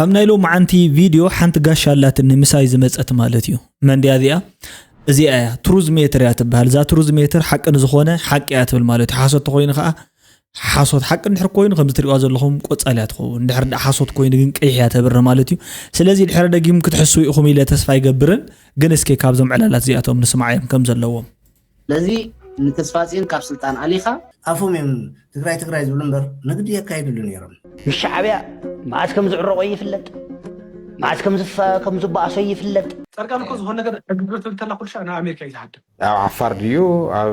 ኣብ ናይ ሎምዓንቲ ቪድዮ ሓንቲ ጋሻ ኣላትኒ ምሳይ ዝመጸት ማለት እዩ። መን ድያ እዚኣ? እዚኣ እያ ትሩዝ ሜተር እያ ትበሃል። እዛ ትሩዝ ሜተር ሓቂ ንዝኾነ ሓቂ እያ ትብል ማለት እዩ። ሓሶት ተኾይኑ ከዓ ሓሶት፣ ሓቂ እንድሕር ኮይኑ ከምዚ ትሪእዋ ዘለኹም ቆጻል እያ ትኸውን። እንድሕር ደኣ ሓሶት ኮይኑ ግን ቀይሕ እያ ተብርህ ማለት እዩ። ስለዚ ድሕረ ደጊም ክትሕስቡ ኢኹም ኢለ ተስፋ ኣይገብርን። ግን እስኪ ካብዞም ዕላላት እዚኣቶም ንስማዓዮም ከም ዘለዎም። ስለዚ ንተስፋጽዮን ካብ ስልጣን ኣሊኻ ኣፎም እዮም ትግራይ ትግራይ ዝብሉ እምበር ንግዲ የካይድሉ ነይሮም። ምስ ሻዕብያ መዓስ ከም ዝዕረቆ ይፍለጥ፣ መዓስ ከም ዝፋ- ከም ዝበኣሶ ይፍለጥ። ፃድቃን እኮ ዝኾነ ነገር ዕግርግር ትብል ተላ ኩሉ ሻዕ ናብ ኣሜሪካ እዩ ዝሓድም። ኣብ ዓፋር ድዩ ኣብ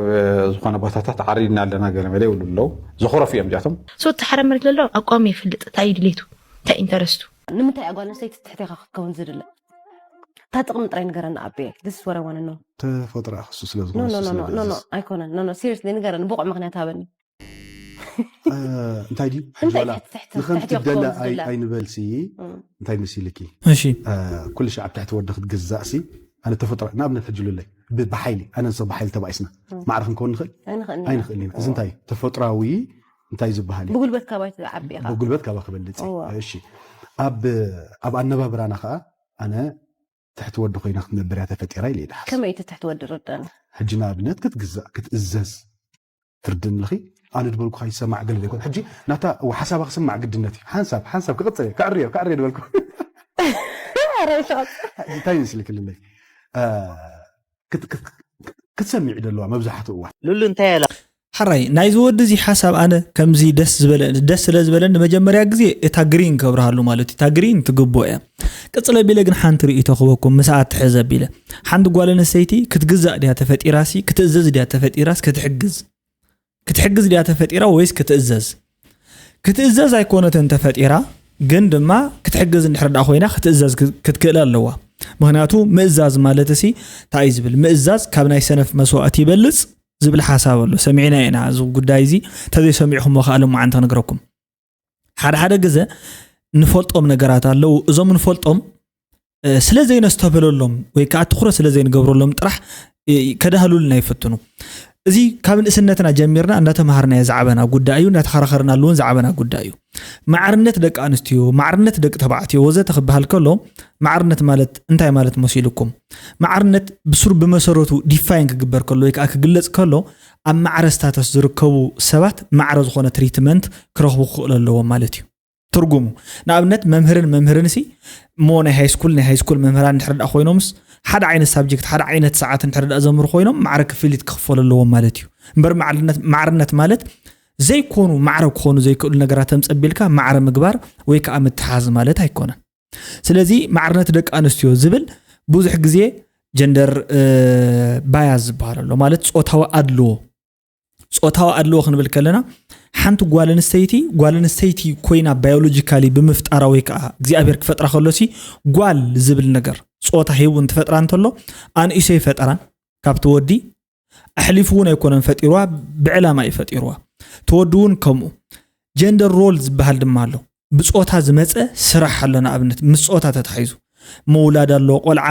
ዝኾነ ቦታታት ዓሪድና ኣለና ገለ መለ ይብሉ ኣለዉ። ዘኹረፉ እዮም እዚኣቶም። ሶ ተሓረ መሬት ለሎ ኣቋሙ ይፍልጥ እንታይ ድሌቱ እንታይ ኢንተረስቱ ንምንታይ እያ ጓል ኣንስተይቲ ትሕቴኻ ክትከውን ዝድለ? እታ ጥቕሚ ጥራይ ንገረና ኣቤ። This is what I want to know. ተፈጥሮ ክሱ ስለ No, ዝኾነ no, እሱ no, ስለ no, no, no. ዝእዝዝ። ኣይኮነን። No, no, seriously ንገረኒ። ብቑዕ ምኽንያት ሃበኒ። እ፣ እንታይ ድዩ እንታይ ጆላ ትሕቲ- ትሕቲ- ንከም ትሕቲ ክትከውን ትደለ ኣይ- ዝድለ? ኣይንበልሲ እም፣ እንታይ መሲልኪ እሺ እ፣ ኩሉ ሻዕ ኣብ ትሕቲ ወዲ ክትግዛእሲ ኣነ ተፈጥሮ ንኣብነት ሕጅሉለይ ብ- ብሓይሊ ኣነ ንሰ ብሓይሊ ተባኢስና ማዕረ ክንከውን ንኽእል ኣይንኽእልን ኢና። ኣይንኽእል ኢና እዚ እንታይ ተፈጥራዊ እንታይ ዝበሃል እዩ ብጉልበት ካባይ ትዓቢ ኢኻ። ብጉልበት ካባ ክበልፅ እዩ። እዋ። እሺ ኣብ ኣብ ኣነባብራና ከዓ ኣነ ትሕቲ ወዲ ኮይና ክትነብር እያ ተፈጢራ ኢለ ይድሓስ ከመይ እቲ ትሕቲ ወዲ ረዳኒ? ሕጂ ንኣብነት ክትግዛእ ክትእዘዝ ትርድን ኣለኺ ኣነ ድበልኩ ይሰማዕ ገለ ዘይኮን ሕጂ ናታ እው ሓሳባ ክስማዕ ግድነት እዩ ሓንሳብ ሓንሳብ ክቕፅል እየ ከዕርዮ ከዕርዮ ድበልኩ ኧረ ይሻል። እንታይ ይመስልክ ልለይ ክትሰሚዕ ደለዋ መብዛሕትኡ እዋን ሉሉ እንታይ ያላ ሓራይ ናይዚ ወዲ እዚ ሓሳብ ኣነ ከምዚ ደስ ዝበለ ደስ ስለ ዝበለኒ መጀመርያ ግዜ እታ ግሪን ከብርሃሉ ማለት እዩ እታ ግሪን ትግብኦ እያ ቅፅለ ቢለ ግን ሓንቲ ርእይቶ ክበኩም ምስኣ ትሕዘ ቢለ ሓንቲ ጓል ኣንስተይቲ ክትግዛእ ድያ ተፈጢራሲ ክትእዘዝ ድያ ተፈጢራስ ክትሕግዝ ክትሕግዝ ድያ ተፈጢራ ወይስ ክትእዘዝ ክትእዘዝ ኣይኮነትን ተፈጢራ ግን ድማ ክትሕግዝ እንድሕር ደኣ ኮይና ክትእዘዝ ክትክእል ኣለዋ ምክንያቱ ምእዛዝ ማለት ሲ እንታይ ዝብል ምእዛዝ ካብ ናይ ሰነፍ መስዋእቲ ይበልፅ ዝብል ሓሳብ ኣሎ ሰሚዕና ኢና እዚ ጉዳይ እዚ እንተዘይሰሚዕኹሞ ከዓ ሎማዓንቲ ክነግረኩም ሓደ ሓደ ግዘ ንፈልጦም ነገራት ኣለዉ እዞም ንፈልጦም ስለ ዘይነስተብህለሎም ወይ ከዓ ትኩረት ስለ ዘይንገብረሎም ጥራሕ ከዳህሉልና ይፍትኑ እዚ ካብ ንእስነትና ጀሚርና እንዳተምሃርናዮ ዝዓበና ጉዳይ እዩ እንዳተኸራኸርናሉ እውን ዝዓበና ጉዳይ እዩ ማዕርነት ደቂ ኣንስትዮ ማዕርነት ደቂ ተባዕትዮ ወዘተ ክበሃል ከሎ ማዕርነት ማለት እንታይ ማለት መሲልኩም ማዕርነት ብስሩ ብመሰረቱ ዲፋይን ክግበር ከሎ ወይ ከዓ ክግለፅ ከሎ ኣብ ማዕረ ስታተስ ዝርከቡ ሰባት ማዕረ ዝኾነ ትሪትመንት ክረኽቡ ክኽእሉ ኣለዎም ማለት እዩ ትርጉሙ ንኣብነት መምህርን መምህርን ሲ እሞ ናይ ሃይስኩል ናይ ሃይስኩል መምህራን እንድሕር ደኣ ኮይኖምስ ሓደ ዓይነት ሳብጀክት ሓደ ዓይነት ሰዓት እንድሕር ደኣ ዘምህሩ ኮይኖም ማዕረ ክፍሊት ክኽፈሉ ኣለዎም ማለት እዩ እምበር ማዕርነት ማለት ዘይኮኑ ማዕረ ክኾኑ ዘይክእሉ ነገራት ተምፀቢልካ ማዕረ ምግባር ወይ ከዓ ምትሓዝ ማለት ኣይኮነን ስለዚ ማዕርነት ደቂ ኣንስትዮ ዝብል ብዙሕ ግዜ ጀንደር ባያዝ ዝበሃል ኣሎ ማለት ፆታዊ ኣድልዎ ፆታዊ ኣድልዎ ክንብል ከለና ሓንቲ ጓል ኣንስተይቲ ጓል ኣንስተይቲ ኮይና ባዮሎጂካሊ ብምፍጣራ ወይ ከዓ እግዚኣብሔር ክፈጥራ ከሎሲ ጓል ዝብል ነገር ፆታ ሂቡ እንትፈጥራ እንተሎ ኣንእሶ ይፈጠራን ካብቲ ወዲ ኣሕሊፉ እውን ኣይኮነን ፈጢርዋ ብዕላማ እዩ ፈጢርዋ ተወዲ እውን ከምኡ ጀንደር ሮል ዝበሃል ድማ ኣሎ ብፆታ ዝመፀ ስራሕ ኣሎ ንኣብነት ምስ ፆታ ተታሒዙ ምውላድ ኣሎ ቆልዓ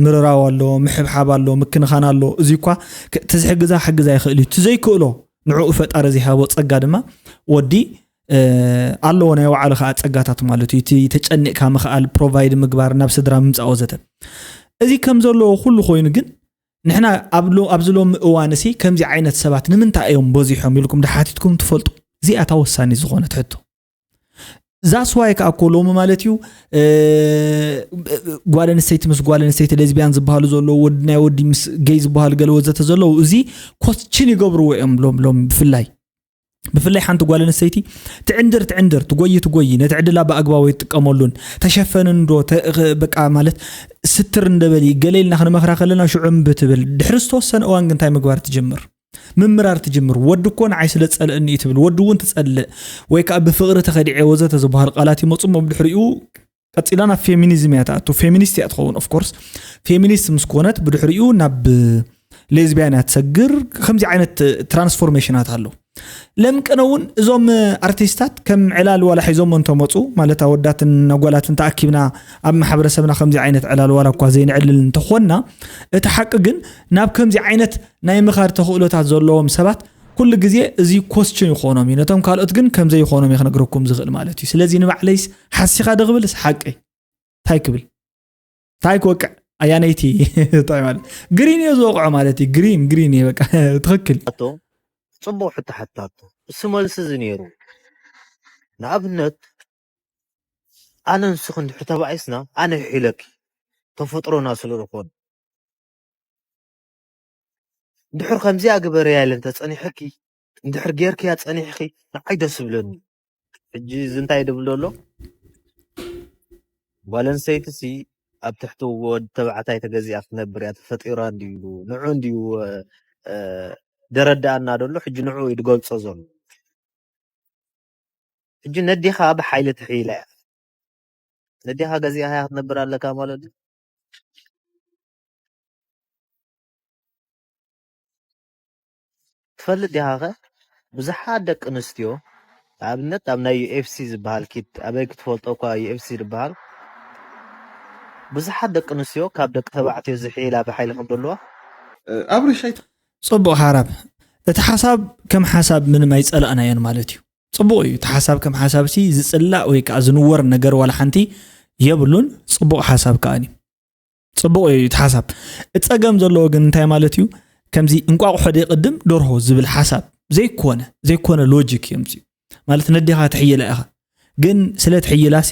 ምርራው ኣሎ ምሕብሓብ ኣሎ ምክንኻን ኣሎ እዚ እኳ ተዝሕግዛ ክሕግዛ ይኽእል እዩ ትዘይክእሎ ንዕኡ ፈጣሪ ዘይሃቦ ፀጋ ድማ ወዲ ኣለዎ ናይ ባዕሉ ከዓ ፀጋታት ማለት እዩ እቲ ተጨኒቕካ ምኽኣል ፕሮቫይድ ምግባር ናብ ስድራ ምምፃእ ወዘተ እዚ ከም ዘለዎ ኩሉ ኮይኑ ግን ንሕና ኣብዚ ሎሚ እዋን ሲ ከምዚ ዓይነት ሰባት ንምንታይ እዮም በዚሖም ኢልኩም ድሓቲትኩም ትፈልጡ እዚኣታ ወሳኒ ዝኾነት ሕቶ ዛስዋይ ከዓ እኮ ሎሚ ማለት እዩ ጓል ኣንስተይቲ ምስ ጓል ኣንስተይቲ ሌዝቢያን ዝበሃሉ ዘለዉ ወዲ ናይ ወዲ ምስ ገይ ዝበሃሉ ገለ ወዘተ ዘለዉ እዚ ኮስችን ይገብርዎ እዮም ሎም ሎም ብፍላይ ብፍላይ ሓንቲ ጓል ኣንስተይቲ ትዕንድር ትዕንድር ትጎይ ትጎይ ነቲ ዕድላ ብኣግባቡ ይጥቀመሉን ተሸፈንን ዶ በቃ ማለት ስትር እንደበሊ ገለ ኢልና ክንመኽራ ከለና ሽዑ እምቢ ትብል ድሕሪ ዝተወሰነ እዋን ግን እንታይ ምግባር ትጅምር ምምራር ትጅምር ወዲ እኮ ንዓይ ስለ ጸልእኒ እዩ ትብል ወዲ እውን ትጸልእ ወይ ከዓ ብፍቕሪ ተኸዲዐ ወዘተ ዝበሃል ቃላት ይመፁ እሞ ብድሕሪኡ ቀፂላ ናብ ፌሚኒዝም እያ ትኣቱ ፌሚኒስት እያ ትኸውን ኦፍኮርስ ፌሚኒስት ምስ ኮነት ብድሕሪኡ ናብ ሌዝቢያን እያ ትሰግር ከምዚ ዓይነት ትራንስፎርሜሽናት ኣሎ ለምቅነ እውን እዞም ኣርቲስታት ከም ዕላል ዋላ ሒዞሞ እንተመፁ ማለት ኣወዳትን ኣጓላትን ተኣኪብና ኣብ ማሕበረሰብና ከምዚ ዓይነት ዕላል ዋላ እኳ ዘይንዕልል እንተኾንና እቲ ሓቂ ግን ናብ ከምዚ ዓይነት ናይ ምኻድ ተኽእሎታት ዘለዎም ሰባት ኩሉ ግዜ እዚ ኮስችን ይኾኖም እዩ። ነቶም ካልኦት ግን ከም ዘይኾኖም እየ ክነግረኩም ዝኽእል ማለት እዩ። ስለዚ ንባዕለይስ ሓሲኻ ዶ ክብልስ ሓቀይ እንታይ ክብል እንታይ ክወቅዕ ኣያነይቲ እንታይ ማለት ግሪን እየ ዝወቅዖ ማለት እዩ። ግሪን ግሪን እየ በቃ ትኽክል። ኣቶ ጽቡቕ ሕቶ ሓታቶ እሱ መልሲ እዚ ነይሩ። ንኣብነት ኣነ ንስኺ እንድሕር ተባኢስና ኣነ ይሒለኪ ተፈጥሮና ስለ ዝኾነ እንድሕር ከምዚኣ ግበርያ ኢለ እንተጸኒሐኪ እንድሕር ጌርክያ ጸኒሕኺ ንዓይ ደስ ይብለኒ። ሕጂ እዚ እንታይ ድብል ዘሎ ጓል ኣንስተይቲ ሲ ኣብ ትሕቲ ወዲ ተባዕታይ ተገዚኣ ክትነብር እያ ተፈጢራ እንድዩ ንዑ እንድዩ ደረዳኣና ደሎ ሕጂ ንዑ እዩ ድገልጾ ዘሎ። ሕጂ ነዴኻ ብሓይሊ ትሕይላ እያ ነዴኻ ገዚኣያ ክትነብር ኣለካ ማለት እዩ። ትፈልጥ ዲኻ ከ ብዙሓት ደቂ ኣንስትዮ ንኣብነት ኣብ ናይ ዩ ኤፍ ሲ ዝበሃል ኪድ ኣበይ ክትፈልጦ እኳ ዩ ኤፍ ሲ ዝበሃል ብዙሓት ደቂ ኣንስትዮ ካብ ደቂ ተባዕትዮ ዝሕይላ ብሓይሊ ከም ዘለዋ ኣብ ርሻይ ጽቡቕ ሓራብ እቲ ሓሳብ ከም ሓሳብ ምንም ኣይጸላእናዮን ማለት እዩ። ጽቡቕ እዩ እቲ ሓሳብ ከም ሓሳብ ሲ ዝጽላእ ወይ ከዓ ዝንወር ነገር ዋላ ሓንቲ የብሉን። ጽቡቕ ሓሳብ ከኣኒ ጽቡቕ እዩ እቲ ሓሳብ። እቲ ጸገም ዘለዎ ግን እንታይ ማለት እዩ? ከምዚ እንቋቑሖ ደይቅድም ደርሆ ዝብል ሓሳብ ዘይኮነ ዘይኮነ ሎጂክ እዮም እዚኡ ማለት ነዴኻ ትሕይላ ኢኻ ግን ስለ ትሕይላ ሲ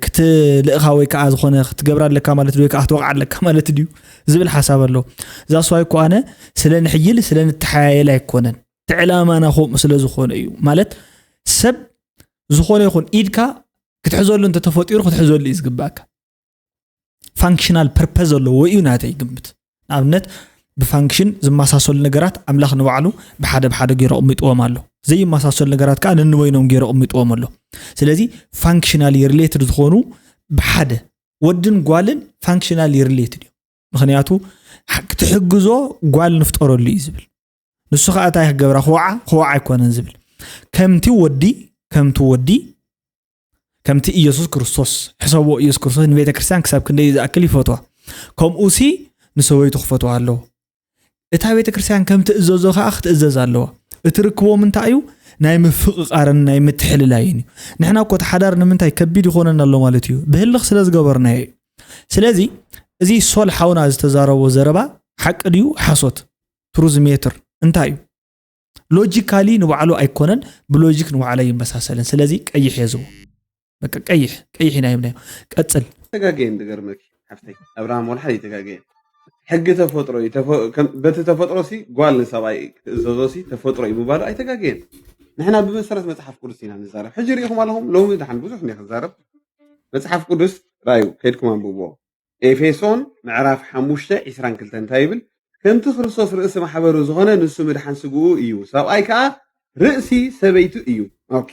ክትልእኻ ወይ ከዓ ዝኾነ ክትገብራ ኣለካ ማለት ድዩ ወይ ከዓ ክትወቕዓ ኣለካ ማለት ድዩ ዝብል ሓሳብ ኣሎ። እዛ ስዋይ እኮ ኣነ ስለ ንሕይል ስለ ንተሓያየል ኣይኮነን እቲ ዕላማና ከምኡ ስለ ዝኾነ እዩ ማለት ሰብ ዝኾነ ይኹን ኢድካ ክትሕዘሉ እንተተፈጢሩ ክትሕዘሉ እዩ ዝግባእካ። ፋንክሽናል ፐርፐዝ ዘለዎ እዩ ናተይ ግምት። ንኣብነት ብፋንክሽን ዝመሳሰሉ ነገራት ኣምላኽ ንባዕሉ ብሓደ ብሓደ ገይሩ ኣቕሚጥዎም ኣሎ። ዘይመሳሰሉ ነገራት ከዓ ነንበይኖም ገይሩ ኣቕሚጥዎም ኣሎ። ስለዚ ፋንክሽናሊ ሪሌትድ ዝኾኑ ብሓደ ወድን ጓልን ፋንክሽናሊ ሪሌትድ እዩ። ምክንያቱ ክትሕግዞ ጓል ንፍጠረሉ እዩ ዝብል ንሱ ከዓ እንታይ ክገብራ ክወዓ ክወዓ ኣይኮነን ዝብል ከምቲ ወዲ ከምቲ ወዲ ከምቲ ኢየሱስ ክርስቶስ ሕሰቦ ኢየሱስ ክርስቶስ ንቤተ ክርስቲያን ክሳብ ክንደይ ዝኣክል ይፈትዋ ከምኡ ሲ ንሰበይቱ ክፈትዋ ኣለዎ እታ ቤተ ክርስቲያን ከም ትእዘዞ ከዓ ክትእዘዝ ኣለዋ እቲ ርክቦም እንታይ እዩ ናይ ምፍቕቓርን ናይ ምትሕልላይን እዩ ንሕና እኮ ሓዳር ንምንታይ ከቢድ ይኾነና ኣሎ ማለት እዩ ብህልኽ ስለ ዝገበርናዮ እዩ ስለዚ እዚ ሶል ሓውና ዝተዛረቦ ዘረባ ሓቂ ድዩ ሓሶት ትሩዝ ሜትር እንታይ እዩ ሎጂካሊ ንባዕሉ ኣይኮነን ብሎጂክ ንባዕሉ ኣይመሳሰልን ስለዚ ቀይሕ የዝቦ በቃ ቀይሕ ቀይሕ ኢና ይብናዮ ቀፅል ተጋገየን ዝገርመኪ ሓፍተይ ኣብርሃም ወላ ሓደ ይተጋገየን ሕጊ ተፈጥሮ እዩ ተፈ- ከም- በቲ ተፈጥሮ ሲ ጓል ንሰብኣይ ክትእዘዞ ሲ ተፈጥሮ እዩ ምባሉ ኣይተጋገየን ንሕና ብመሰረት መፅሓፍ ቅዱስ ኢና ንዛረብ ሕጂ ርኢኹም ኣለኹም ሎሚ ድሓን ብዙሕ እኒ ክዛረብ መፅሓፍ ቅዱስ ራዩ ከይድኩም ኣንብብዎ ኤፌሶን ምዕራፍ ሓሙሽተ ዕስራን ክልተን እንታይ ይብል ከምቲ ክርስቶስ ርእሲ ማሕበሩ ዝኾነ ንሱ ምድሓን ስግኡ እዩ ሰብኣይ ከዓ ርእሲ ሰበይቱ እዩ ኦኬ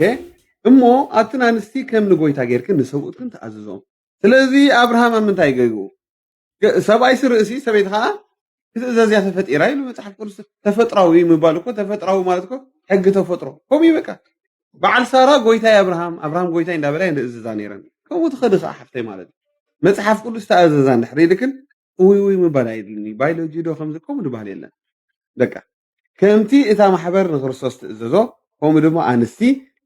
እሞ ኣትን ኣንስቲ ከም ንጎይታ ጌርክን ንሰብኡትክን ተኣዝዞም ስለዚ ኣብርሃም ኣብ ምንታይ ገግኡ ሰብኣይሲ ርእሲ ሰበይቲ ከዓ ክትእዘዝያ ተፈጢራ ኢሉ መፅሓፍ ቅዱስ ተፈጥራዊ ምባል እኮ ተፈጥራዊ ማለት እኮ ሕጊ ተፈጥሮ ከምኡ ይበቃ በዓል ሳራ ጎይታይ ኣብርሃም ኣብርሃም ጎይታይ እንዳበላ ንእዝዛ ነይረን ከምኡ ትኸዲ ከዓ ሓፍተይ ማለት እዩ መፅሓፍ ቅዱስ ተኣዘዛ እንድሕር ኢልክን እውይ ውይ ምባል ኣይድልን እዩ ባዮሎጂ ዶ ከምዚ ከምኡ ዝበሃል የለን በቃ ከምቲ እታ ማሕበር ንክርስቶስ ትእዘዞ ከምኡ ድማ ኣንስቲ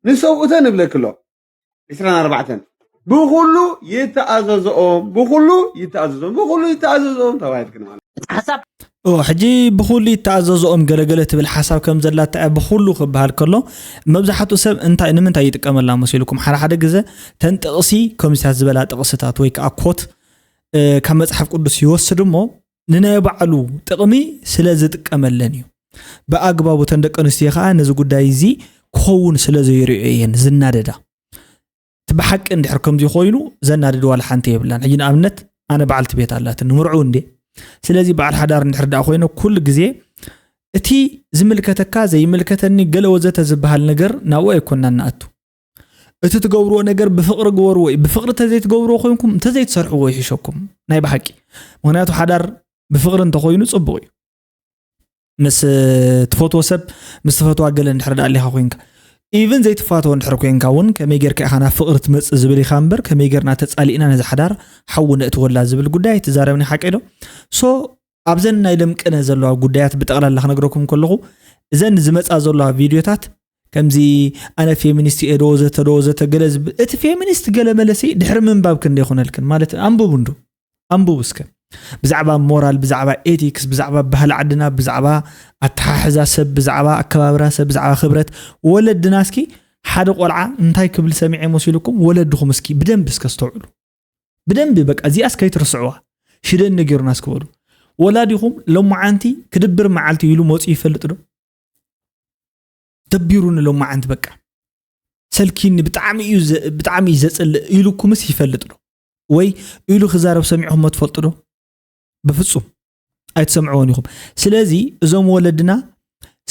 ንሰብኡተን እብለክሎ ዕስራን ኣርባዕተን ብኩሉ ይተኣዘዝኦም ብኩሉ ይተኣዘዝኦም ብኩሉ ይተኣዘዝኦም ተባሂልክን ማለት ሓሳብ ኦ ሕጂ ብኩሉ ይተኣዘዝኦም ገለገለ ትብል ሓሳብ ከም ዘላታ እያ ብኩሉ ክበሃል ከሎ መብዛሕትኡ ሰብ እንታይ ንምንታይ ይጥቀመላ መሲልኩም ሓደ ሓደ ግዘ ተን ጥቕሲ ከምዚታት ዝበላ ጥቕስታት ወይ ከዓ ኮት ካብ መፅሓፍ ቅዱስ ይወስድ እሞ ንናይ ባዕሉ ጥቕሚ ስለ ዝጥቀመለን እዩ ብኣግባቡ ተን ደቂ ኣንስትዮ ከዓ ነዚ ጉዳይ እዚ ክኸውን ስለ ዘይርእዮ እየን ዝናደዳ እቲ ብሓቂ እንድሕር ከምዚ ኮይኑ ዘናድድ ዋላ ሓንቲ የብላን ሕጂ ንኣብነት ኣነ በዓልቲ ቤት ኣላትኒ ምርዑው እንዴ ስለዚ በዓል ሓዳር እንድሕር ደኣ ኮይነ ኩሉ ግዜ እቲ ዝምልከተካ ዘይምልከተኒ ገለ ወዘተ ዝበሃል ነገር ናብኡ ኣይኮናን ንኣቱ እቲ ትገብርዎ ነገር ብፍቕሪ ግበርዎ እዩ ብፍቕሪ ተዘይትገብርዎ ኮይንኩም እንተዘይትሰርሕዎ ይሕሸኩም ናይ ብሓቂ ምክንያቱ ሓዳር ብፍቕሪ እንተኮይኑ ፅቡቕ እዩ ምስ ትፈትዎ ሰብ ምስ ትፈትዋ ገለ እንድሕር ደኣ ኣሊኻ ኮይንካ ኢቭን ዘይትፋተዎ እንድሕር ኮይንካ እውን ከመይ ጌርካ ኢኻ ናብ ፍቕሪ ትመፅእ ዝብል ኢኻ እምበር ከመይ ጌርና ተፃሊእና ነዚ ሓዳር ሓዊ ነእትወላ ዝብል ጉዳይ ኣይትዛረብን ሓቂ ዶ ሶ ኣብዘን ናይ ደምቅነ ዘለዋ ጉዳያት ብጠቕላላ ክነግረኩም ከለኹ እዘን ዝመፃ ዘለዋ ቪድዮታት ከምዚ ኣነ ፌሚኒስት እየ ዶ ወዘተ ዶ ወዘተ ገለ ዝብ- እቲ ፌሚኒስት ገለ መለሲ ድሕሪ ምንባብ ክንደ ይኾነልክን ማለት ኣንብቡ እንዶ ኣንብቡ እስከ ብዛዕባ ሞራል ብዛዕባ ኤቲክስ ብዛዕባ ባህሊ ዓድና ብዛዕባ ኣተሓሕዛ ሰብ ብዛዕባ ኣከባብራ ሰብ ብዛዕባ ክብረት ወለድና እስኪ ሓደ ቆልዓ እንታይ ክብል ሰሚዐ መሲልኩም ወለድኹም እስኪ ብደንብ እስከ ስተውዕሉ ብደንብ በቃ እዚኣስ ከይትርስዕዋ ሽደን ነጊሩና እስክበሉ ወላዲኹም ሎማዓንቲ ክድብር መዓልቲ ኢሉ መፁ ይፈልጥ ዶ ደቢሩኒ ሎማዓንቲ በቃ ሰልኪኒ ብጣዕሚ እዩ ዘ- ብጣዕሚ እዩ ዘፅልእ ኢሉኩምስ ይፈልጥ ዶ ወይ ኢሉ ክዛረብ ሰሚዕኹሞ ትፈልጡ ዶ ብፍፁም ኣይትሰምዕዎን ኢኹም ስለዚ እዞም ወለድና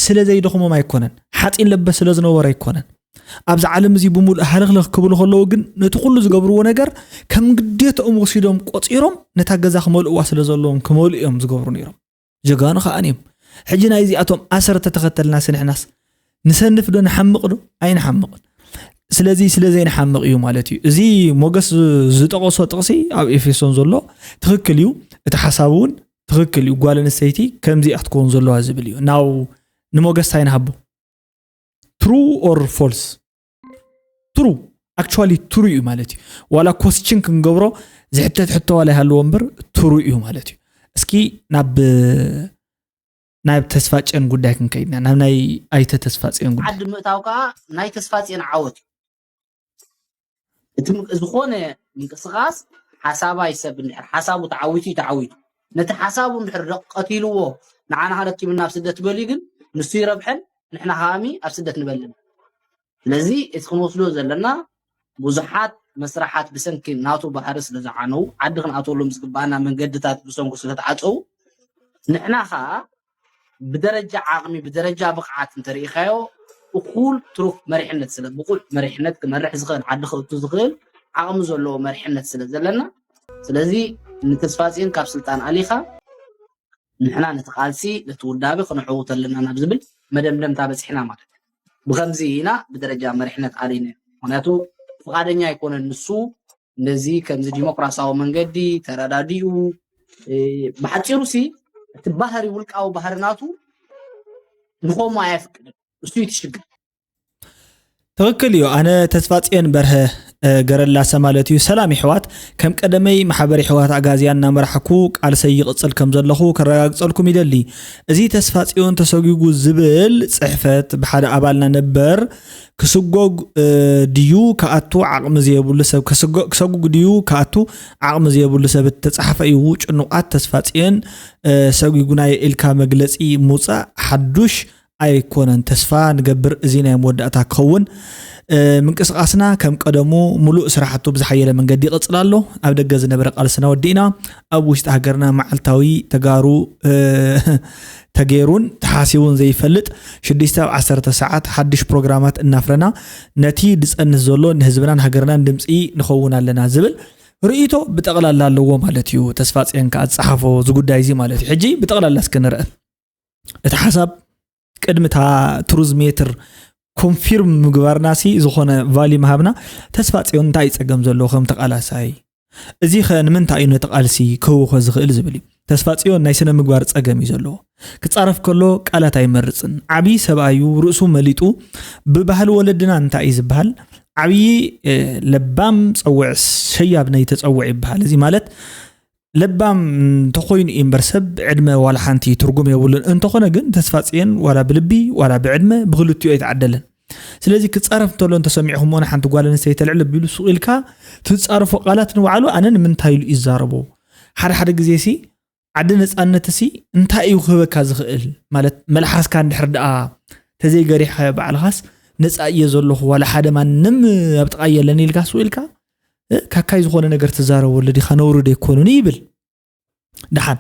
ስለ ዘይደኽሞም ኣይኮነን ሓፂን ለበስ ስለ ዝነበሩ ኣይኮነን ኣብዚ ዓለም እዚ ብምሉእ ሃለኽለኽ ክብሉ ከለዉ ግን ነቲ ኩሉ ዝገብርዎ ነገር ከም ግዴትኦም ወሲዶም ቆፂሮም ነታ ገዛ ክመልእዋ ስለ ዘለዎም ክመልኡ እዮም ዝገብሩ ነይሮም ጀጋኑ ከኣን እዮም ሕጂ ናይ እዚኣቶም ኣሰር ተተኸተልና ስንሕናስ ንሰንፍ ዶ ንሓምቕ ዶ ኣይንሓምቕን ስለዚ ስለ ዘይንሓምቕ እዩ ማለት እዩ እዚ ሞገስ ዝጠቐሶ ጥቕሲ ኣብ ኤፌሶን ዘሎ ትኽክል እዩ እቲ ሓሳብ እውን ትኽክል እዩ ጓል ኣንስተይቲ ከምዚኣ ክትከውን ዘለዋ ዝብል እዩ ናው ንሞገስ እንታይ ንሃቦ true or false true actually true እዩ ማለት እዩ ዋላ ኮስችን ክንገብሮ ዝሕተት ሕቶ ዋላ ይሃልዎ እምበር true እዩ ማለት እዩ እስኪ ናብ ናብ ተስፋ ጨን ጉዳይ ክንከይድና ናብ ናይ ኣይተ ተስፋ ጨን ጉዳይ ዓዲ ምእታው ከዓ ናይ ተስፋ ፂን ዓወት እዩ እቲ ም- ዝኾነ ምንቅስቃስ ሓሳባይ ሰብ እንድሕር ሓሳቡ ተዓዊቱ እዩ ተዓዊቱ ነቲ ሓሳቡ እንድሕር ደቕ ቀቲልዎ ንዓና ከረኪብና ኣብ ስደት በልዩ ግን ንሱ ይረብሐን ንሕና ከኣሚ ኣብ ስደት ንበልን ስለዚ እቲ ክንወስዶ ዘለና ብዙሓት መስራሓት ብሰንኪ ናቱ ባህሪ ስለ ዝዓነው ዓዲ ክንኣተወሎም ዝግባኣና መንገድታት ብሰንኩ ስለ ተዓፀው ንሕና ከዓ ብደረጃ ዓቕሚ ብደረጃ ብቕዓት እንተርኢኻዮ እኩል ትሩፍ መሪሕነት ስለ ብቑዕ መሪሕነት ክመርሕ ዝኽእል ዓዲ ክእቱ ዝኽእል ዓቕሚ ዘለዎ መሪሕነት ስለ ዘለና ስለዚ ንተስፋፅዮን ካብ ስልጣን ኣሊኻ ንሕና ነቲ ቃልሲ ነቲ ውዳበ ክነዕውት ኣለና ናብ ዝብል መደምደምታ በፂሕና ማለት እዩ ብከምዚ ኢና ብደረጃ መሪሕነት ኣሊነ ምክንያቱ ፍቃደኛ ኣይኮነን ንሱ እንደዚ ከምዚ ዲሞክራሲያዊ መንገዲ ተረዳዲኡ ብሓፂሩ ሲ እቲ ባህሪ ውልቃዊ ባህሪ ናቱ ንኸሞ ኣየፍቅድን እሱ ይትሽግር ትኽክል እዩ ኣነ ተስፋፅዮን በርሀ ገረላሰ ማለት እዩ ሰላም ይሕዋት ከም ቀደመይ ማሕበር ይሕዋት ኣጋዝያን እናመራሕኩ ቃልሰይ ይቕፅል ከም ዘለኹ ከረጋግፀልኩም ይደሊ እዚ ተስፋፅዮን ተሰጒጉ ዝብል ፅሕፈት ብሓደ ኣባልና ነበር ክስጎግ ድዩ ክኣቱ ዓቕሚ ዘየብሉ ሰብ ክሰጉግ ድዩ ክኣቱ ዓቕሚ ዘየብሉ ሰብ እተፃሓፈ እዩ ጭኑቓት ተስፋፅዮን ሰጒጉናዮ ኢልካ መግለፂ ምውፃእ ሓዱሽ ኣይኮነን ተስፋ ንገብር እዚ ናይ መወዳእታ ክኸውን ምንቅስቃስና ከም ቀደሙ ሙሉእ ስራሕቱ ብዝሓየለ መንገዲ ይቕፅል ኣሎ ኣብ ደገ ዝነበረ ቃልስና ወዲእና ኣብ ውሽጢ ሃገርና መዓልታዊ ተጋሩ ተገይሩን ተሓሲቡን ዘይፈልጥ ሽዱሽተ ኣብ ዓሰርተ ሰዓት ሓድሽ ፕሮግራማት እናፍረና ነቲ ድፀንስ ዘሎ ንህዝብናን ሃገርናን ድምፂ ንኸውን ኣለና ዝብል ርእይቶ ብጠቕላላ ኣለዎ ማለት እዩ ተስፋፅዮን ከዓ ዝፀሓፎ እዚ ጉዳይ እዚ ማለት እዩ ሕጂ ብጠቕላላ እስኪ ንርአ እቲ ሓሳብ ቅድሚ እታ ትሩዝ ሜትር ኮንፊርም ምግባርና ሲ ዝኾነ ቫሊ ምሃብና ተስፋ ፅዮን እንታይ እዩ ፀገም ዘለዎ ከም ተቃላሳይ እዚ ኸ ንምንታይ እዩ ነቲ ቃልሲ ክህውኾ ዝኽእል ዝብል እዩ ተስፋ ፅዮን ናይ ስነ ምግባር ፀገም እዩ ዘለዎ ክፃረፍ ከሎ ቃላት ኣይመርፅን ዓብዪ ሰብኣዩ ርእሱ መሊጡ ብባህሊ ወለድና እንታይ እዩ ዝበሃል ዓብዪ ለባም ፀውዕ ሸያብ ናይ ተፀውዕ ይበሃል እዚ ማለት ለባም እንተኾይኑ እዩ እምበር ሰብ ዕድመ ዋላ ሓንቲ ትርጉም የብሉን እንተኾነ ግን ተስፋፅየን ዋላ ብልቢ ዋላ ብዕድመ ብክልቲኡ ኣይተዓደለን ስለዚ ክፃረፍ እንተሎ እንተሰሚዕኹምዎ ንሓንቲ ጓል ኣንስተይቲ ልዕል ኣቢሉ ሱቕ ኢልካ ትፃረፎ ቃላት ንባዕሉ ኣነ ንምንታይ ኢሉ ይዛረቦ ሓደ ሓደ ግዜ ሲ ዓዲ ነፃነት ሲ እንታይ እዩ ክህበካ ዝኽእል ማለት መልሓስካ እንድሕር ደኣ ተዘይገሪሕካዮ ባዕልኻስ ነፃ እየ ዘለኹ ዋላ ሓደ ማንም ኣብ ጥቓ የለን ኢልካ ሱቕ ኢልካ ካካይ ዝኾነ ነገር ትዛረበሉ ዲኻ ነውሪ ዶ ኣይኮኑን ይብል ደሓን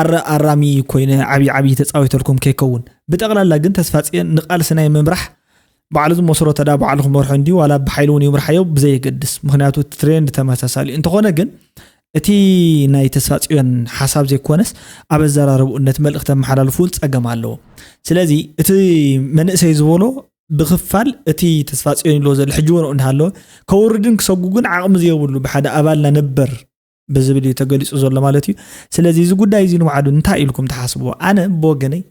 ኣረ ኣራሚ ኮይነ ዓብዪ ዓብዪ ተፃዊተልኩም ከይከውን ብጠቕላላ ግን ተስፋፅየን ንቃልሲ ናይ ምምራሕ ባዕሉ ዝመስሮ ተዳ ባዕሉ ክመርሖ እንዲ ዋላ ብሓይሊ እውን ይምርሓዮ ብዘየገድስ ምክንያቱ ትሬንድ ተመሳሳሊ እንተኾነ ግን እቲ ናይ ተስፋፅዮን ሓሳብ ዘይኮነስ ኣብ ኣዘራርብኡ ነቲ መልእኽቲ ኣመሓላልፉ እውን ፀገም ኣለዎ ስለዚ እቲ መንእሰይ ዝበሎ ብክፋል እቲ ተስፋ ፅዮን ኢልዎ ዘሎ ሕጂ እውን እንዳሃለወ ከውርድን ክሰጉግን ዓቕሚ ዘየብሉ ብሓደ ኣባልና ነበር ብዝብል እዩ ተገሊፁ ዘሎ ማለት እዩ ስለዚ እዚ ጉዳይ እዚ ንባዕሉ እንታይ ኢልኩም ትሓስብዎ ኣነ ብወገነይ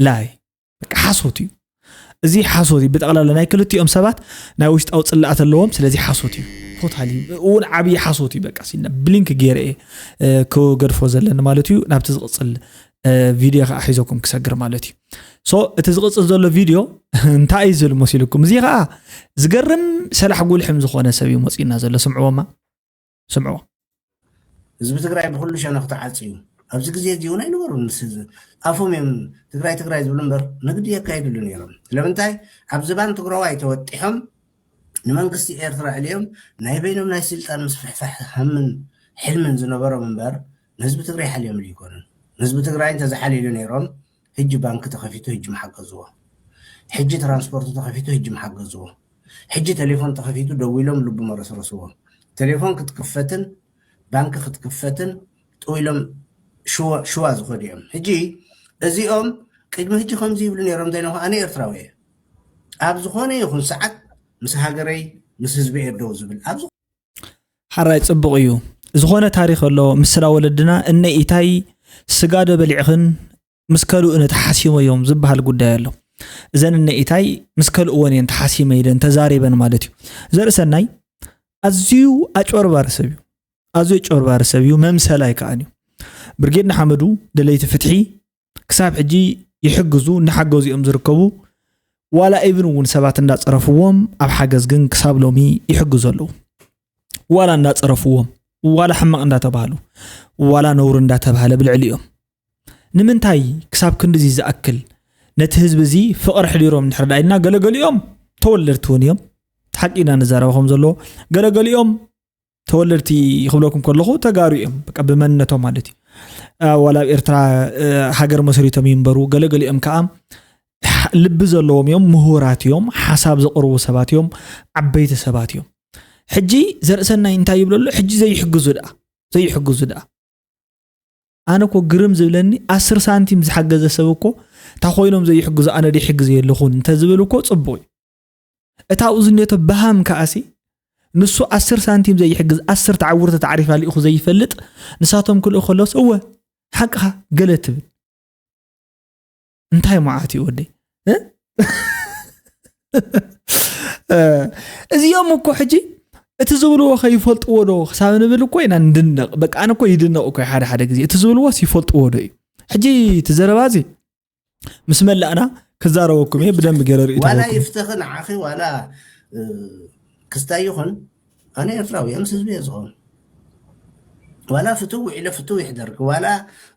ላይ በቃ ሓሶት እዩ። እዚ ሓሶት እዩ። ብጠቕላላ ናይ ክልቲኦም ሰባት ናይ ውሽጣዊ ጽላኣት ኣለዎም። ስለዚ ሓሶት እዩ። ቶታሊ እውን ዓብዪ ሓሶት እዩ። በቃ ሲና ብሊንክ ገይረ እየ ክገድፎ ዘለኒ ማለት እዩ። ናብቲ ዝቕፅል ቪድዮ ከዓ ሒዘኩም ክሰግር ማለት እዩ። ሶ እቲ ዝቕፅል ዘሎ ቪድዮ እንታይ እዩ ዝብል መሲልኩም? እዚ ከዓ ዝገርም ሰላሕ ጉልሕም ዝኾነ ሰብ እዩ መፂእና ዘሎ። ስምዕዎማ፣ ስምዕዎ። ህዝቢ ትግራይ ብኩሉ ሸነኽ ተዓፅዩ ኣብዚ ግዜ እዚ እውን ኣይነበሩን። ምስ ህዝቢ ኣፎም እዮም ትግራይ ትግራይ ዝብሉ እምበር ንግዲ የካይድሉ ነይሮም። ስለምንታይ ኣብ ዝባን ትግራዋይ ተወጢሖም ንመንግስቲ ኤርትራ ዕልዮም ናይ በይኖም ናይ ስልጣን ምስፍሕፋሕ ሃምን ሕልምን ዝነበሮም እምበር ንህዝቢ ትግራይ ሓልዮምሉ ኣይኮኑን። ንህዝቢ ትግራይ እንተዝሓልዩሉ ነይሮም ሕጂ ባንኪ ተኸፊቱ ሕጂ ምሓገዝዎ። ሕጂ ትራንስፖርት ተኸፊቱ ሕጂ ምሓገዝዎ። ሕጂ ቴሌፎን ተኸፊቱ ደዊሎም ልቡ መረስረስዎ። ቴሌፎን ክትክፈትን ባንኪ ክትክፈትን ጥው ኢሎም ሽዋ ዝኸዱ እዮም። ሕጂ እዚኦም ቅድሚ ሕጂ ከምዚ ይብሉ ነይሮም ዘይነ ኣነ ኤርትራዊ እየ። ኣብ ዝኾነ ይኹን ሰዓት ምስ ሃገረይ ምስ ህዝቢ እየ ደው ዝብል ኣብ ሓራይ ጽቡቕ እዩ። ዝኾነ ታሪኽ ኣሎ። ምስላ ወለድና እነ ኢታይ ስጋ ዶ በሊዕኽን ምስ ከልኡን ተሓሲሞ እዮም ዝበሃል ጉዳይ ኣሎ። እዘን እነ ኢታይ ምስ ከልእወን እየን ተሓሲመ ኢለን ተዛሪበን ማለት እዩ። ዘርእሰናይ ኣዝዩ ኣጭበርባሪ ሰብ እዩ። ኣዝዩ ኣጭበርባሪ ሰብ እዩ። መምሰል ኣይከኣን እዩ። ብርጌድ ንሓመዱ ደለይቲ ፍትሒ ክሳብ ሕጂ ይሕግዙ እናሓገዙ እዮም ዝርከቡ። ዋላ ኢቭን እውን ሰባት እንዳፀረፍዎም ኣብ ሓገዝ ግን ክሳብ ሎሚ ይሕግዙ ኣለዉ። ዋላ እንዳፀረፍዎም፣ ዋላ ሕማቕ እንዳተባሃሉ፣ ዋላ ነውሪ እንዳተባሃለ ብልዕሊኦም ንምንታይ ክሳብ ክንድዚ ዝኣክል ነቲ ህዝቢ እዚ ፍቕሪ ሕዲሮም እንድሕር ደኣ ኢልና፣ ገለገሊኦም ተወለድቲ እውን እዮም። እቲ ሓቂ ኢና ንዛረባ ከም ዘለዎ፣ ገለገሊኦም ተወለድቲ ክብለኩም ከለኹ ተጋሩ እዮም፣ በቃ ብመንነቶም ማለት እዩ። አ፣ ዋላ ኣብ ኤርትራ እ፣ ሃገር መስሪቶም ይንበሩ፣ ገለገሊኦም ከዓ ሕ- ልቢ ዘለዎም እዮም፣ ምሁራት እዮም፣ ሓሳብ ዘቕርቡ ሰባት እዮም፣ ዓበይቲ ሰባት እዮም። ሕጂ ዘርእሰናይ እንታይ ይብለሉ? ሕጂ ዘይሕግዙ ደኣ ዘይሕግዙ ደኣ ኣነ እኮ ግርም ዝብለኒ ኣስር ሳንቲም ዝሓገዘ ሰብ እኮ እታ ኮይኖም ዘይሕግዙ ኣነ ደይሕግዘ የለኹን እንተዝብል እኮ ጽቡቕ እዩ። እታ ኣብኡ ዝኔቶ በሃም ከኣሲ ንሱ ኣስር ሳንቲም ዘይሕግዝ ኣስር ተዓውርቲ ተዓሪፋ ልኢኹ ዘይፈልጥ ንሳቶም ክልኡ ከለውስ እወ ሓቅኻ ገለ ትብል እንታይ መዓት እዩ ወደይ እ? እ፣ እዚኦም እኮ ሕጂ እቲ ዝብልዎ ከይፈልጥዎ ዶ ክሳብ ንብል እኮ ኢና ንድነቕ በቃ ኣነ እኮ ይድነቕ እኮ ሓደ ሓደ ግዜ እቲ ዝብልዎስ ይፈልጥዎ ዶ እዩ ሕጂ እቲ ዘረባ እዚ ምስ መላእና ክዛረበኩም እየ ብደንብ ገይረ ርእይቶ ዋላ ክህበኩም። ይፍተኺ ንዓኺ ዋላ እ፣ ክስታይ ይኹን ኣነ ኤርትራዊ እየ ምስ ህዝቢ እየ ዝኸውን። ዋላ ፍትው ውዒለ ፍትው ይሕደርኪ ዋላ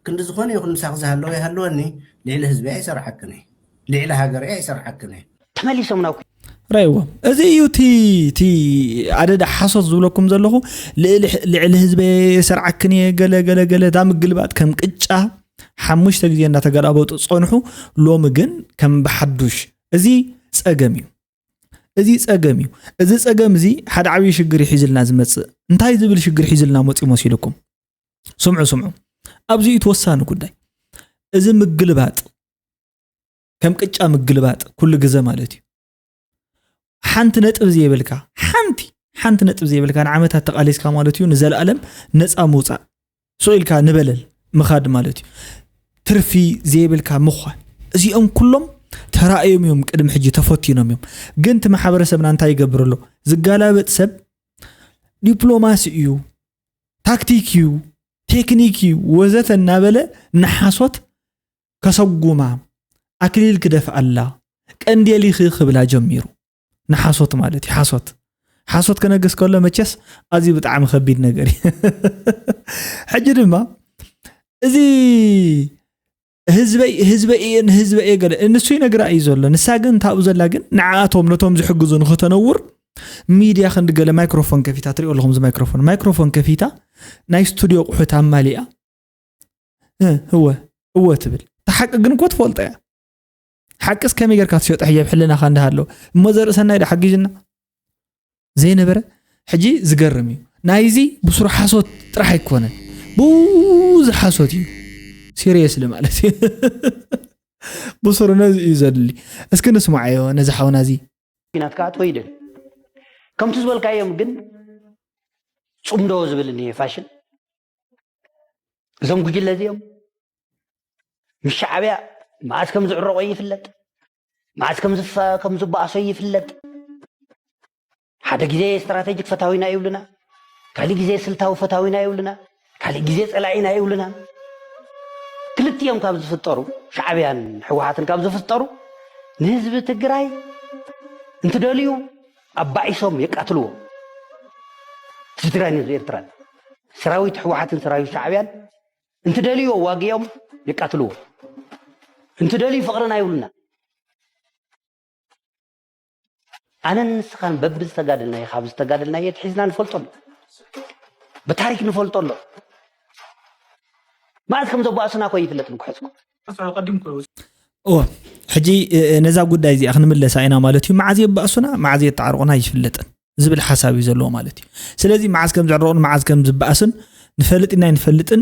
ክንዲ ዝኾነ ይኹን ምሳኺ ዝሃለወ ይሃለወኒ ልዕሊ ህዝቢ ኣይሰርዓክን እየ ልዕሊ ሃገር ኣይሰርዓክን እየ። ተመሊሶም ናብ ራይዎ እዚ እዩ እቲ እቲ ኣደዳ ሓሶት ዝብለኩም ዘለኹ ልዕሊ ልዕሊ ህዝበ ሰርዓክን እየ ገለ ገለ ገለ እዛ ምግልባጥ ከም ቅጫ ሓሙሽተ ግዜ እንዳተገላበጡ ዝፀንሑ ሎሚ ግን ከም ብሓዱሽ እዚ ፀገም እዩ እዚ ፀገም እዩ እዚ ፀገም እዚ ሓደ ዓብዪ ሽግር እዩ ሒዝልና ዝመፅእ እንታይ ዝብል ሽግር ሒዝልና መፅኡ መሲልኩም ስምዑ ስምዑ ኣብዚ እዩ ተወሳኒ ጉዳይ እዚ ምግልባጥ ከም ቅጫ ምግልባጥ ኩሉ ግዘ ማለት እዩ ሓንቲ ነጥብ ዘይብልካ ሓንቲ ሓንቲ ነጥብ ዘይብልካ ንዓመታት ተቃሊስካ ማለት እዩ ንዘለኣለም ነፃ ምውፃእ ስቕ ኢልካ ንበለል ምኻድ ማለት እዩ ትርፊ ዘይብልካ ምዃን እዚኦም ኩሎም ተራእዮም እዮም ቅድሚ ሕጂ ተፈቲኖም እዮም ግን እቲ ማሕበረሰብና እንታይ ይገብር ኣሎ ዝጋላበጥ ሰብ ዲፕሎማሲ እዩ ታክቲክ እዩ ቴክኒክ እዩ ወዘተ እናበለ ንሓሶት ከሰጉማ ኣክሊል ክደፍኣላ ቀንዴሊኺ ክብላ ጀሚሩ ንሓሶት ማለት እዩ ሓሶት ሓሶት ከነግስ ከሎ መቸስ ኣዝዩ ብጣዕሚ ከቢድ ነገር እዩ ሕጂ ድማ እዚ ህዝበይ ህዝበ እየ ንህዝበ እየ ገለ ንሱ ይነግራ እዩ ዘሎ ንሳ ግን ታብኡ ዘላ ግን ንዓኣቶም ነቶም ዝሕግዙ ንክተነውር ሚድያ ክንዲ ገለ ማይክሮፎን ከፊታ ትሪኦ ኣለኹም እዚ ማይክሮፎን ማይክሮፎን ከፊታ ናይ ስቱድዮ ቁሑት ኣማሊኣ እወ እወ ትብል እታ ሓቂ ግን እኮ ትፈልጦ እያ ሓቅስ ከመይ ጌርካ ትሸጦ ሕጂ ኣብ ሕልናኻ እንዳሃሎ እሞ ዘርእሰናይ ዶ ሓጊዝና ዘይነበረ ሕጂ ዝገርም እዩ ናይዚ ብስሩ ሓሶት ጥራሕ ኣይኮነን ብዙ ሓሶት እዩ ሲሪየስሊ ማለት እዩ ብስሩ ነዚ እዩ ዘድሊ እስኪ ንስማዓዮ ነዚ ሓውና እዚ ኩናት ከዓ ተወይደን ከምቲ ዝበልካዮም ግን ፅምዶ ዝብል እኒሄ ፋሽን እዞም ጉጅለ እዚኦም ምስ ሻዕብያ መዓስ ከም ዝዕረቆ ይፍለጥ መዓስ ከም ዝበኣሶ ይፍለጥ። ሓደ ግዜ ስትራቴጂክ ፈታዊና ይብሉና፣ ካልእ ግዜ ስልታዊ ፈታዊና ይብሉና፣ ካልእ ግዜ ጸላኢና ይብሉና። ክልቲኦም ካብ ዝፍጠሩ፣ ሻዕብያን ህወሓትን ካብ ዝፍጠሩ፣ ንህዝቢ ትግራይ እንትደልዩ ኣባኢሶም የቃትልዎ። ህዝቢ ትግራይ ንህዝቢ ኤርትራን ሰራዊት ህወሓትን ሰራዊት ሻዕብያን እንትደልዩ ዋግኦም የቃትልዎ። እንትደልዩ ፍቕርና ይብሉና። ኣነን ንስኻን በብዝተጋደልናዮ ካብ ዝተጋደልናዮ ሒዝና ንፈልጦ ኣሎ። ብታሪክ ንፈልጦ ኣሎ። መዓዝ ከም ዘባእሱና እኮ ይፍለጥ ንክሕዝኩ። እወ፣ ሕጂ ነዛ ጉዳይ እዚኣ ክንምለሳ ኢና ማለት እዩ። መዓዝ የባእሱና መዓዝ የጣዕርቑና ኣይፍለጥን ዝብል ሓሳብ እዩ ዘለዎ ማለት እዩ። ስለዚ መዓዝ ከም ዘዕርቑን መዓዝ ከም ዝበኣስን ንፈልጥ ኢና ኣይንፈልጥን።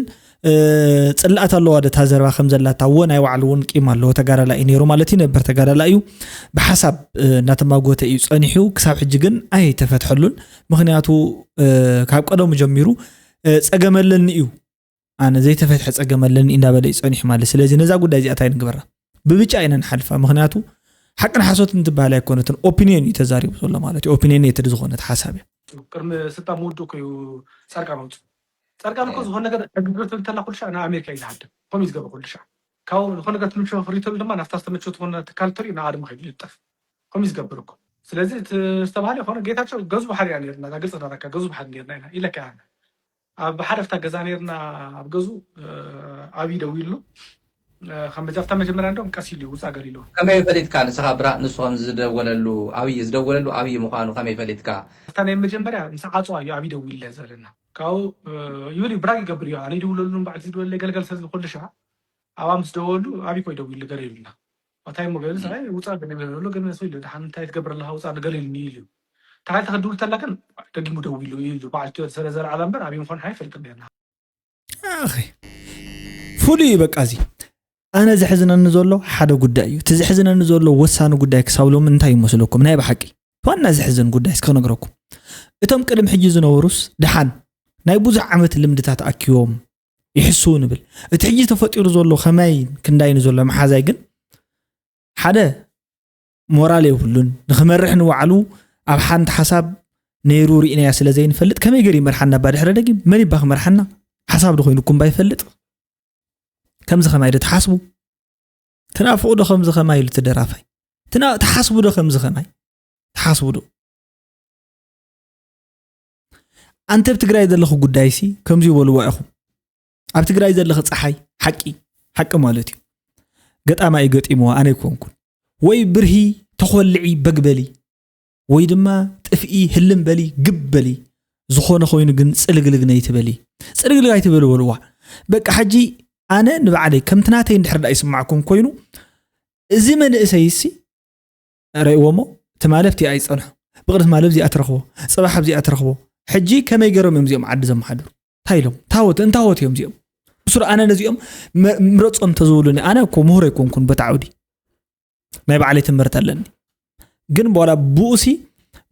ጽላኣት ኣለዋ ደታ ዘረባ ከም ዘላታ እዎ ናይ ባዕሉ እውን ቂም ኣለዎ። ተጋዳላ እዩ ነይሩ ማለት እዩ። ነበር ተጋዳላ እዩ። ብሓሳብ እናተማጎተ እዩ ጸኒሑ። ክሳብ ሕጂ ግን ኣይተፈትሐሉን። ምክንያቱ ካብ ቀደሙ ጀሚሩ ጸገም ኣለኒ እዩ ኣነ ዘይተፈትሐ ጸገም ኣለኒ እንዳበለ እዩ ጸኒሑ ማለት። ስለዚ ነዛ ጉዳይ እዚኣ እንታይ ንግበራ? ብብጫ ኢና ንሓልፋ። ምክንያቱ ሓቅን ሓሶትን ትበሃል ኣይኮነትን። ኦፒንየን እዩ ተዛሪቡ ዘሎ ማለት እዩ። ኦፒንየን እየ ትድ ዝኾነት ሓሳብ እያ። ቅድሚ ስልጣን ምውድኡ እኮ እዩ ጻድቃን ኣውፅኡ። ፃድቃን እኮ ዝኾነ ነገር ዕግርግር ትብል ተላ ኩሉ ሻዕ ንኣሜሪካ እዩ ዝሃድም። ከምኡ እዩ ዝገብር ኩሉ ሻዕ። ካብኡ ዝኾነ ነገር ትምችዮ ክሪተሉ ድማ ናብታ ዝተመችዮ ዝኾነ ትካል ተሪኡ ንኣ ድማ ከይዱ ይልጠፍ። ከምኡ እዩ ዝገብር እኮ። ስለዚ እቲ ዝተባህለ ይኾነ ጌታቸው ገዙ ባሕሪ እያ ነርና፣ እዛ ግልፂ ዳራካ ገዙ ባሕሪ ነርና ኢና ኢለካ ኢና። ኣብ ሓደ ፍታ ገዛ ነርና ኣብ ገዙ ኣብይ ደው ኢሉ ካብ መጃፍታ መጀመርያ እንደም ቀስ ኢሉ ውፃ ገር ኢሉ ከመይ ፈሊጥካ ንስኻ ብራ ንሱ ከም ዝደወለሉ ኣብይ ዝደወለሉ ኣብይ ምዃኑ ከመይ ፈሊጥካ? እታ ናይ መጀመርያ ምስ ዓፅዋ እዩ ኣብይ ደው ኢለ ዘለና ካብኡ ይብል እዩ ብራግ ይገብር እዩ ኣነ ይድውለሉ ባዕል ዝድወለ ገልገል ሰብ ዝኩሉ ሻ ኣብኣ ምስ ደወሉ ኣብይ ኮይ ደው ኢሉ ገር ኢሉና ኣታይ ሞ ገለ ሰብኣይ ውፃ ገር ኢሉ ገር ኢሉ ገር ኢሉ ደሓን እንታይ ትገብር ኣለካ ውፃ ገር ኢሉኒ ኢሉ እዩ ተኻይልቲ ከድውል ተላ ግን ደጊሙ ደው ኢሉ እዩ በዓል ቲዮ ስለ ዘርዓላ እምበር ኣብይ ምኾን ሓይ ፈልጥ ነርና ኣኺ ፍሉይ እዩ በቃ እዚ ኣነ ዘሕዝነኒ ዘሎ ሓደ ጉዳይ እዩ እቲ ዘሕዝነኒ ዘሎ ወሳኒ ጉዳይ ክሳብ ሎሚ እንታይ ይመስለኩም ናይ ብሓቂ ዋና ዘሕዝን ጉዳይ እስኪ ክነግረኩም እቶም ቅድም ሕጂ ዝነበሩስ ድሓን ናይ ብዙሕ ዓመት ልምድታት ኣኪቦም ይሕስው ንብል እቲ ሕጂ ተፈጢሩ ዘሎ ከመይ ክንዳይ ንዘሎ መሓዛይ ግን ሓደ ሞራል የብሉን ንክመርሕ ንባዕሉ ኣብ ሓንቲ ሓሳብ ነይሩ ርኢናያ ስለ ዘይንፈልጥ ከመይ ገር ይመርሓና ባ ድሕረ ደጊም መን ይባ ክመርሓና ሓሳብ ዶ ኮይኑኩም ባ ይፈልጥ ከምዚ ከማይ ዶ ትሓስቡ ትናፍቑ ዶ ከምዚ ከማይ ኢሉ ትደራፋይ ትሓስቡ ዶ ከምዚ ከማይ ትሓስቡ ዶ ኣንተ ኣብ ትግራይ ዘለኹ ጉዳይሲ ከምዚ ይበልዋ ኢኹም ኣብ ትግራይ ዘለኺ ፀሓይ ሓቂ ሓቂ ማለት እዩ ገጣማ እዩ ገጢምዋ ኣነ ኣይኮንኩን ወይ ብርሂ ተኾልዒ በግበሊ ወይ ድማ ጥፍኢ ህልም በሊ ግብ በሊ ዝኾነ ኮይኑ ግን ፅልግልግ ነይትበሊ ፅልግልግ ኣይትበሊ በልዋ በቃ ሕጂ ኣነ ንባዕለይ ከምቲ ናተይ እንድሕር ዳ ይስማዕኩም ኮይኑ እዚ መንእሰይ ሲ ረእዎ እሞ ትማሊ ኣብቲ ኣይፀንሑ ብቕሪ ትማሊ ኣብዚኣ ትረኽቦ ፅባሕ ኣብዚኣ ትረኽቦ ሕጂ ከመይ ገይሮም እዮም እዚኦም ዓዲ ዘመሓድሩ እንታይ ኢሎም ታወት እንታወት እዮም እዚኦም ብሱር ኣነ ነዚኦም ምረፆም ተዝብሉኒ ኣነ እኮ ምሁር ኣይኮንኩን በታ ዓውዲ ናይ ባዕለይ ትምህርቲ ኣለኒ ግን በላ ብኡሲ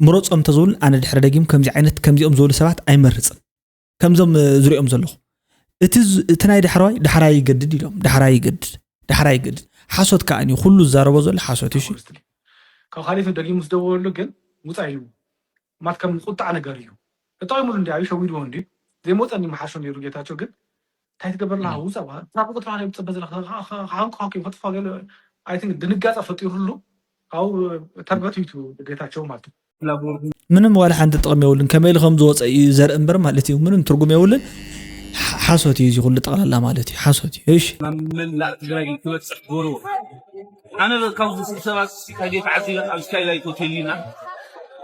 ምረፆም ተዝብሉን ኣነ ድሕሪ ደጊም ከምዚ ዓይነት ከምዚኦም ዝበሉ ሰባት ኣይመርፅን ከምዞም ዝሪኦም ዘለኹ እቲ ናይ ዳሕራዋይ ዳሕራይ ይገድድ ኢሎም ዳሕራይ ይገድድ ዳሕራይ ይገድድ ሓሶት ከዓ እዩ ኩሉ ዝዛረቦ ዘሎ ሓሶት እዩ ካብ ካሊፍ ደጊሙ ዝደወለሉ ግን ውፃ ኢሉ ማት ከም ቁጣዕ ነገር እዩ ተጠቂሙሉ እንዲ እዩ ሸዊድዎ እንዲ ዘይመፀኒ መሓሾ ነይሩ ጌታቸው ግን እንታይ ትገብር ኣለካ ውፃ እታ ቁጥራ ናይ ፅበ ዘለካ ሓንኩ ሓኪም ከጥፋ ገለ ኣይ ድንጋፀ ፈጢሩሉ ካብኡ ተርበትቢቱ ጌታቸው ማለት እዩ ምንም ዋላ ሓንቲ ጥቕሚ የብሉን ከመይ ኢሉ ከም ዝወፀ እዩ ዘርኢ እምበር ማለት እዩ ምንም ትርጉም የብሉን ሓሶት እዩ እዚ ኩሉ ጠቕላላ ማለት እዩ ሓሶት እዩ እሺ ናብ መላእ ትግራይ ክበፅሕ ገሩ ኣነ ካብዚ ስብሰባ ካየ ተዓዚበ ኣብ ስካይላይት ሆቴል ኢና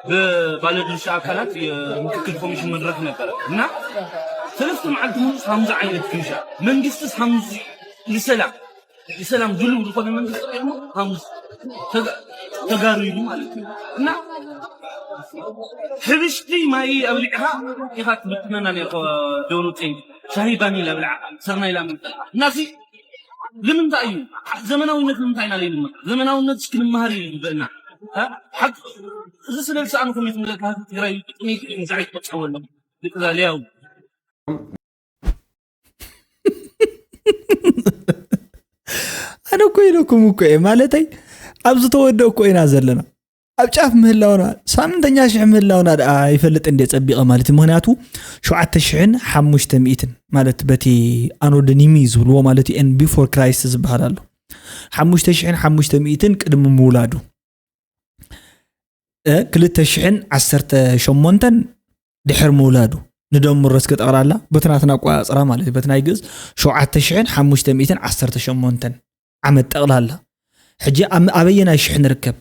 ብባለድርሻ ኣካላት የምክክር ኮሚሽን መድረክ ነበረ እና ሰለስተ መዓልቲ ሙሉስ ሃምዚ ዓይነት ግብሻ መንግስቲ ሃምዚ ንሰላም ንሰላም ድልው ዝኾነ መንግስቲ ሞ ሃሙስ ተጋሩ ኢሉ ማለት እዩ እና ሕብሽቲ ማይ ኣብሊዕኻ ኢኻ ትብትነና ነርኮ ደብረፅዮን ሻሂ ባኒላ ብልዓ ሰርናይ ላም እናሲ ንምንታይ እዩ ዘመናዊነት ንምንታይ ኢና ዘይንመሃር ዘመናዊነት እስኪ ንመሃር እዩ ዝበልና ሓቂ እዚ ስለ ዝሰኣንኩም እዩ ትብለካ ህዝቢ ትግራይ ጥሜት እዩ ንስዓይ ትቆፀወሎም ደቂ ዛልያው ኣነ እኮ ኢለኩም እኮ እየ ማለተይ ኣብዚ ተወደእ እኮ ኢና ዘለና። ኣብ ጫፍ ምህላውና፣ ሳምንተኛ ሽሕ ምህላውና ደኣ ይፈልጥ እንደ ጸቢቐ ማለት እዩ። ምኽንያቱ ሸውዓተ ሽሕን ሓሙሽተ ሚእትን ማለት በቲ ኣኖዶኒሚ ዝብልዎ ማለት እዩ፣ and before Christ ዝበሃል ኣሎ። ሓሙሽተ ሽሕን ሓሙሽተ ሚእትን ቅድሚ ምውላዱ፣ እ፣ ክልተ ሽሕን ዓሰርተ ሸሞንተን ድሕር ምውላዱ። ንደምሮ እስከ ጠቕላላ በቲ ናትና ኣቆጻጽራ ማለት እዩ፣ በቲ ናይ ግእዝ ሸውዓተ ሽሕን ሓሙሽተ ሚእትን ዓሰርተ ሸሞንተን ዓመት ጠቕላላ። ሕጂ ኣብ፣ ኣበየናይ ሽሕ ንርከብ?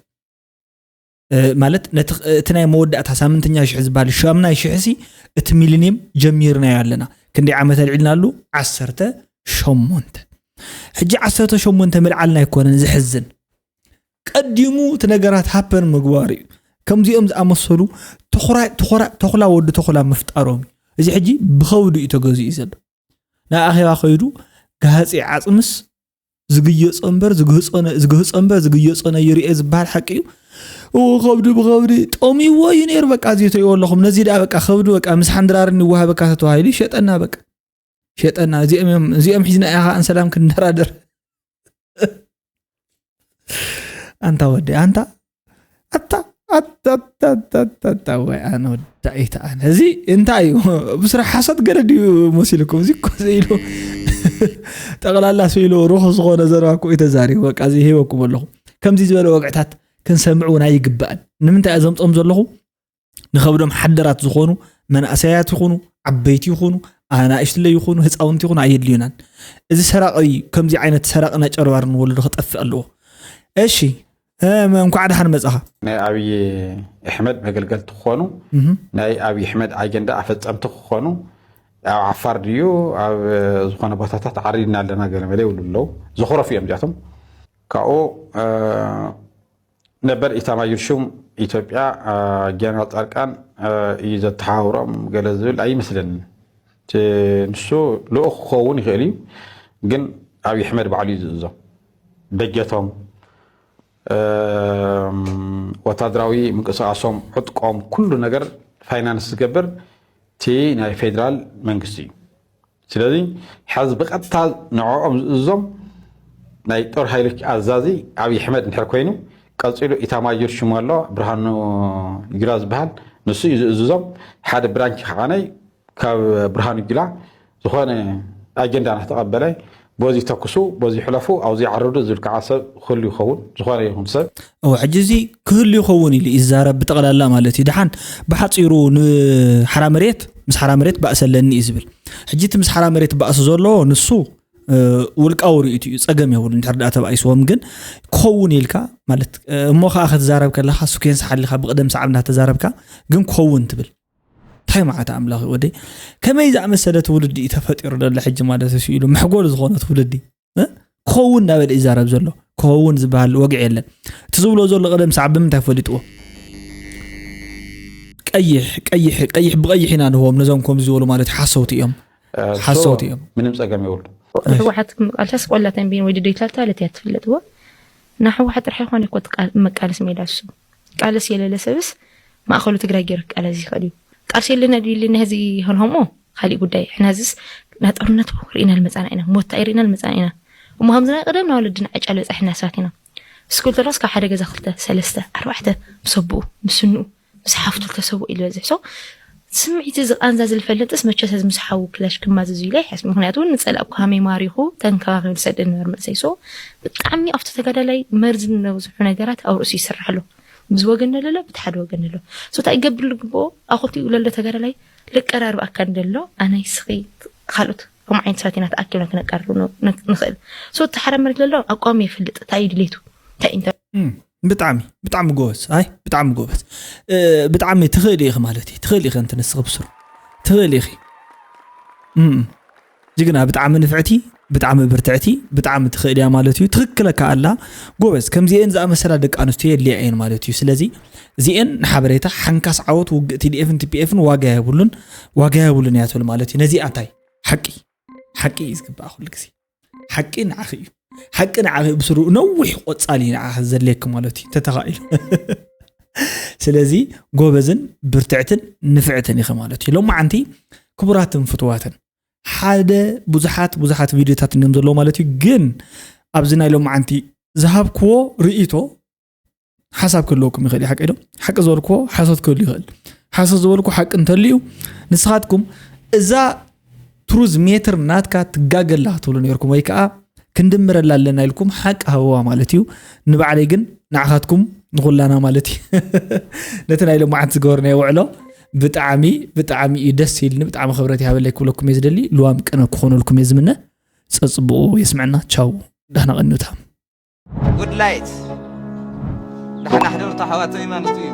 እ፣ ማለት ነቲ፣ እቲ ናይ መወዳእታ ሳምንተኛ ሽሕ ዝበሃል ሻምናይ ሽሕሲ እቲ ሚሊኒየም ጀሚርናዮ ኣለና። ክንደይ ዓመት ኣልዒልናሉ? ዓሰርተ ሸሞንተ። ሕጂ ዓሰርተ ሸሞንተ ምልዓልና ኣይኮነን ዘሕዝን፣ ቀዲሙ እቲ ነገራት ሃፐን ምግባሩ እዩ። ከምዚኦም ዝኣመሰሉ ተኹራ-፣ ተኹራ-፣ ተኹላ ወዲ ተኹላ ምፍጣሮም እዩ። እዚ ሕጂ ብኸብዱ እዩ ተገዚኡ ዘሎ። ናብ ኣኼባ ከይዱ ጋህፂ ዓፅምስ ዝግየፆ እምበር ዝግህፆ ነ-፣ ዝግህፆ እምበር ዝግየፆ ነይሩ እየ ዝበሃል ሓቂ እዩ። እዎ ከብዱ ብኸብዲ ጠሚዎ እዩ ነይሩ። በቃ እዚ ትሪእዎ ኣለኹም። ነዚ ደኣ በቃ ከብዱ በቃ ምስ ሓንድራርን ይወሃበካ ተተባሂሉ ይሸጠና በቃ። ሸጠና። እዚኦም እዮም፣ እዚኦም ሒዝና እያ ከኣ ሰላም ክንደራደር። ኣንታ ወዲ፣ ኣንታ፣ ኣታ፣ ኣታ፣ ኣታ፣ ኣታ፣ ኣታ፣ ወይ ኣነ ወዲ፣ ኣታ፣ ኣነ። እዚ እንታይ እዩ? ብስራሕ ሓሶት ገለ ድዩ መሲልኩም? እዚ እኮ ዘኢሉ፣ ጠቕላላ ስኢሉ፣ ርኹስ ዝኾነ ዘረባ እኮ እዩ ተዛሪቡ። በቃ፣ እዚ ሂበኩም ኣለኹ። ከምዚ ዝበለ ወግዕታት ክንሰምዕ እውን ኣይግባእን። ንምንታይ እየ ዘምጾም ዘለኹ? ንኸብዶም ሓደራት ዝኾኑ መናእሰያት ይኹኑ፣ ዓበይቲ ይኹኑ፣ ኣናእሽትለይ ይኹኑ፣ ህፃውንቲ ይኹኑ ኣየድልዩናን። እዚ ሰራቒ፣ ከምዚ ዓይነት ሰራቕን ኣጨርባርን ወለዶ ክጠፍእ ኣለዎ። እሺ፣ እ፣ መ-፣ እንኳዕ ደሓን መጻኻ። ናይ ኣብይ ኣሕመድ መገልገልቲ ክኾኑ፣ እህ። ናይ ኣብይ ኣሕመድ ኣጀንዳ ኣፈጸምቲ ክኾኑ፣ ኣብ ዓፋር ድዩ፣ ኣብ ዝኾነ ቦታታት ዓሪድና ኣለና ገለ መለ ይብሉ ኣለዉ። ዘኹረፉ እዮም እዚኣቶም። ካብኡ፣ እ፣ ነበር ኢታማዦር ሹም ኢትዮጵያ፣ እ፣ ጀነራል ጻድቃን፣ እ፣ እዩ ዘተሓባብሮም ገለ ዝብል ኣይመስለንን። እቲ ንሱ ልኡኽ ክኸውን ይኽእል እዩ፣ ግን ኣብይ ኣሕመድ ባዕሉ እዩ ዝእዞም። በጀቶም፣ እም፣ ወታደራዊ ምንቅስቃሶም፣ ዕጥቆም፣ ኩሉ ነገር ፋይናንስ ዝገብር እቲ ናይ ፌደራል መንግስቲ እዩ። ስለዚ ሕዚ ብቐጥታ ንዕኦም ዝእዞም ናይ ጦር ሓይሎች ኣዛዚ ኣብይ ኣሕመድ እንድሕር ኮይኑ፣ ቀጺሉ ኢታማጆር ሽሙ ኣሎ፣ ብርሃኑ ጁላ ዝበሃል፣ ንሱ እዩ ዝእዝዞም። ሓደ ብራንች ከዓነይ ካብ ብርሃኑ ጁላ ዝኾነ ኣጀንዳ እናተቐበለ፣ በዚ ተኩሱ፣ በዚ ሕለፉ፣ ኣብዚ ዓርዱ ዝብል ከዓ ሰብ ክህሉ ይኸውን፣ ዝኾነ ይኹን ሰብ። እወ፣ ሕጂ እዚ ክህሉ ይኸውን ኢሉ ይዛረብ ብጠቕላላ ማለት እዩ። ደሓን ብሓፂሩ ንሓራ መሬት፣ ምስ ሓራ መሬት ባእሲ ኣለኒ እዩ ዝብል። ሕጂ እቲ ምስ ሓራ መሬት ባእሲ ዘሎ ንሱ፣ እ፣ ውልቃዊ ርእይቱ እዩ፣ ፀገም የብሉ። እንድሕር ደኣ ተባኢስዎም ግን ክኸውን ኢልካ ማለት፣ እ፣ እሞ ከዓ ክትዛረብ ከለካ ስኩዌንስ ሓሊካ ብቅደም ሰዓብ እናተዛረብካ ግን ክኸውን ትብል። እንታይ መዓት ኣምላኽ እዩ ወደይ? ከመይ ዝኣመሰለ ትውልዲ እዩ ተፈጢሩ ዘሎ ሕጂ ማለት እዩ ኢሉ መሕጎል ዝኾነ ትውልዲ፣ እ? ክኸውን እናበለ ይዛረብ ዘሎ። ክኸውን ዝበሃል ወግዒ የለን። እቲ ዝብሎ ዘሎ ቀደም ሰዓብ ብምንታይ ፈሊጥዎ? ቀይሕ፣ ቀይሕ፣ ቀይሕ ብቐይሕ ኢና ንህቦም ነዞም ከምዚ ዝበሉ ማለት ሓሰውቲ እዮም። እ፣ ሓሰውቲ እዮም። ምንም ጸገም የብሉ። ንሕወሓት ክምቃልሳስ ቆላ ተንቤን ወይ ድዶ ይትላልታ ማለት እያ ትፍለጥዎ። ንሕወሓት ጥራሕ ይኾነ እኮ እቲ ቃል-፣ መቃለስ ሜዳ እሱ። ቃለስ የለለ ሰብስ ማእኸሉ ትግራይ ገይሩ ክቃለስ ይኽእል እዩ። ቃልሲ የለና ድዩ የለና ህዚ ይኾንሆሞ ካሊእ ጉዳይ። ሕና ህዝስ ናብ ጦርነት ርኢና ልመጻና ኢና። ሞት ርኢና ልመጻና ኢና። እሞ ከምዚ ናይ ቀደም ናብ ወለድና ዕጫ ልበጻሕና ሰባት ኢና። ስኩል ተለስ ካብ ሓደ ገዛ ክልተ፣ ሰለስተ፣ ኣርባዕተ፣ ምስ ኣቦኡ፣ ምስ ስንኡ፣ ምስ ሓፍቱ ልተሰብኡ እዩ ዝበዝሕ። ሶ፣ ስምዒት እዚ ቃንዛ ዝልፈልጥስ መቸስ እዚ ምስ ሓዉ ክላሽ ክማዘዙ ኢለ ይሓስብ። ምኽንያቱ ንጸላእኩ ሃመይ ማሪኹ ተንከባኺቡ ዝሰደድ ነበር መንእሰይ። ሶ፣ ብጣዕሚ ኣብቲ ተጋዳላይ መርዚ ነብዝሑ ነገራት ኣብ ርእሱ ይስራሕ ኣሎ። ብዚ ወገን ደሎ ኣሎ፣ ብቲ ሓደ ወገን ደሎ። ሶ፣ እንታይ ይገብር ዝግብኦ? ኣኹልቲኡ ለሎ ተጋዳላይ ልቀራርብ ኣካ እንደሎ፣ ኣነ ይስኺ ካልኦት ከምኡ ዓይነት ሰባት ኢና ተኣኪብና ክነቀርብ ን-፣ ን-፣ ንኽእል። ሶ፣ እቲ ሓራ መሬት ለሎ ኣቋሙ የፍልጥ፣ እንታይ እዩ ድሌቱ? እንታይ እዩ እንተ- እም፣ ብጣዕሚ፣ ብጣዕሚ ጎበዝ። ኣይ፣ ብጣዕሚ ጎበዝ። እ፣ ብጣዕሚ ትኽእሊ ኢኺ ማለት እዩ። ትኽእሊ ኢኺ፣ እንተ ንስኺ ብስሩ። ትኽእሊ ኢኺ። እም፣ ጅግና፣ ብጣዕሚ ንፍዕቲ፣ ብጣዕሚ ብርትዕቲ፣ ብጣዕሚ ትኽእሊ እያ ማለት እዩ። ትኽክለካ ኣላ። ጎበዝ፣ ከምዚኤን ዝኣመሰላ ደቂ ኣንስትዮ የድልያ እየን ማለት እዩ። ስለዚ፣ እዚኤን ንሓበሬታ ሓንካስ ዓወት ውግእ ቲ ዲ ኤፍን ቲ ፒ ኤፍን ዋጋ የብሉን፣ ዋጋ የብሉን እያ ትብል ማለት እዩ። ነዚኣ እንታይ? ሓቂ፣ ሓቂ እዩ ዝግባኣ ኩሉ ግዜ። ሓቂ ንዓኺ እዩ። ሓቂ ንዓኺ እዩ ብስሩ ነዊሕ ቆጻሊ ንዓኺ ዘድልየኪ ማለት እዩ፣ ተተኻኢሉ። ስለዚ ጎበዝን ብርትዕትን ንፍዕትን ኢኺ ማለት እዩ። ሎማዓንቲ ክቡራትን ፍቱዋትን፣ ሓደ ብዙሓት፣ ብዙሓት ቪድዮታት እዮም ዘለዉ ማለት እዩ። ግን ኣብዚ ናይ ሎማዓንቲ ዝሃብክዎ ርእይቶ ሓሳብ ክህልወኩም ይኽእል እዩ። ሓቂ ዶ ሓቂ ዝበልክዎ ሓሶት ክህሉ ይኽእል። ሓሶት ዝበልኩ ሓቂ እንተልዩ ንስኻትኩም እዛ ትሩዝ ሜትር ናትካ ትጋገላ ክትብሉ ነርኩም ወይ ከዓ ክንድምረላ ኣለና ኢልኩም ሓቂ ሃብዋ ማለት እዩ። ንባዕለይ ግን ንዓኻትኩም ንኹላና ማለት እዩ። ነቲ ናይ ሎማዓንቲ ዝገበርናዮ ውዕሎ ብጣዕሚ ብጣዕሚ እዩ ደስ ኢልኒ፣ ብጣዕሚ ክብረት ይሃበለይ ክብለኩም እየ ዝደሊ። ልዋም ቅነ ክኾነልኩም እየ ዝምነ። ፀፅብቑ የስምዐና። ቻው፣ ዳህና ቀኒታ። ጉድ ላይት ዳሕና ሕደርቶ ኣሕዋተይ ማለት እዩ።